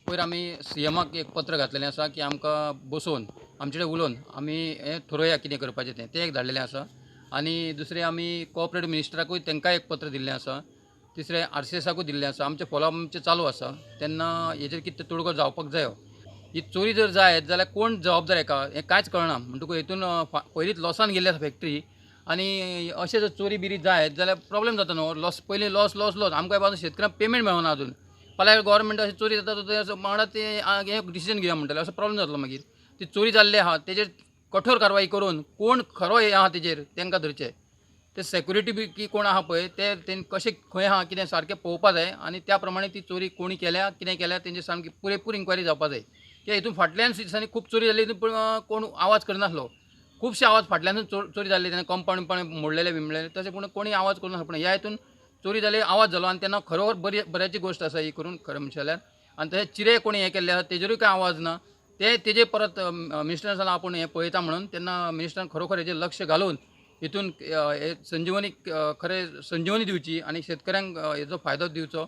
पयर आमी सीएमाक एक पत्र घातलेलें आसा की आमकां बसोवन आमचे कडेन उलोवन आमी हें थरोवया कितें करपाचें तें, तें एक धाडलेलें आसा. आनी दुसरें आमी कॉपरेट मिनिस्टराकूय तांकां एक पत्र दिल्लें आसा. तिसरें आरसीएसाकूय दिल्लें आसा. आमचें फॉलोअप आमचें चालू आसा. तेन्ना हेजेर कितें तोडगो जावपाक जायो. ही चोरी जर जायत जाल्यार कोण जबाबदार हेका हें कांयच कळना. म्हणटकूच हेतून पयलींच लॉसान गेल्ली आसा फॅक्टरी आनी अशें जर चोरी बिरी जायत जाल्यार प्रॉब्लेम जाता न्हू. लॉस पयलीं लॉस लॉस लॉस आमकां बाजून शेतकऱ्यांक पेमेंट मेळना अजून. फाल्यां गव्हर्मेंट अशें चोरी जाता ते वांगडा ते हें डिसिजन घेवया म्हणटले, असो प्रॉब्लेम जातलो मागीर. ती चोरी जाल्ली आहा तेजेर कठोर कारवाई करून कोण खरो हें आहा तेजेर तांकां धरचें. ते सेक्युरिटी बी की कोण आहा पळय ते तें कशें खंय आहा कितें सारकें पळोवपा जाय आनी त्या प्रमाणे ती चोरी कोणी केल्या कितें केल्या तेंची सामकी पुरेपूर इन्क्वायरी जावपा जाय. कित्याक हितून फाटल्यान दिसांनी खूब चोरी जाली, पूण कोण आवाज करनासलो. खुबशे आवाज फाटल्यानूच चोरी जाल्ली, तेन्ना कंपाउंड बिंपाउंड मोडलेले बिमलेले तशें, पूण कोणी आवाज करनासलो. पूण ह्या हितून चोरी जाली, आवाज जालो आनी तेन्ना खरोखर बरी बऱ्याची गोश्ट आसा ही करून खरें म्हणशें जाल्यार. आनी तशें चिरे कोणी हें केल्लें आसा तेजेरूय कांय आवाज ना. ते तेजे परत मिनिस्टरान सांगलां आपूण हें पळयता म्हणून, तेन्ना मिनिस्टरान खरोखर हेजेर लक्ष घालून हितून हे संजीवनी खरें संजीवनी दिवची आनी शेतकऱ्यांक हेजो फायदो दिवचो.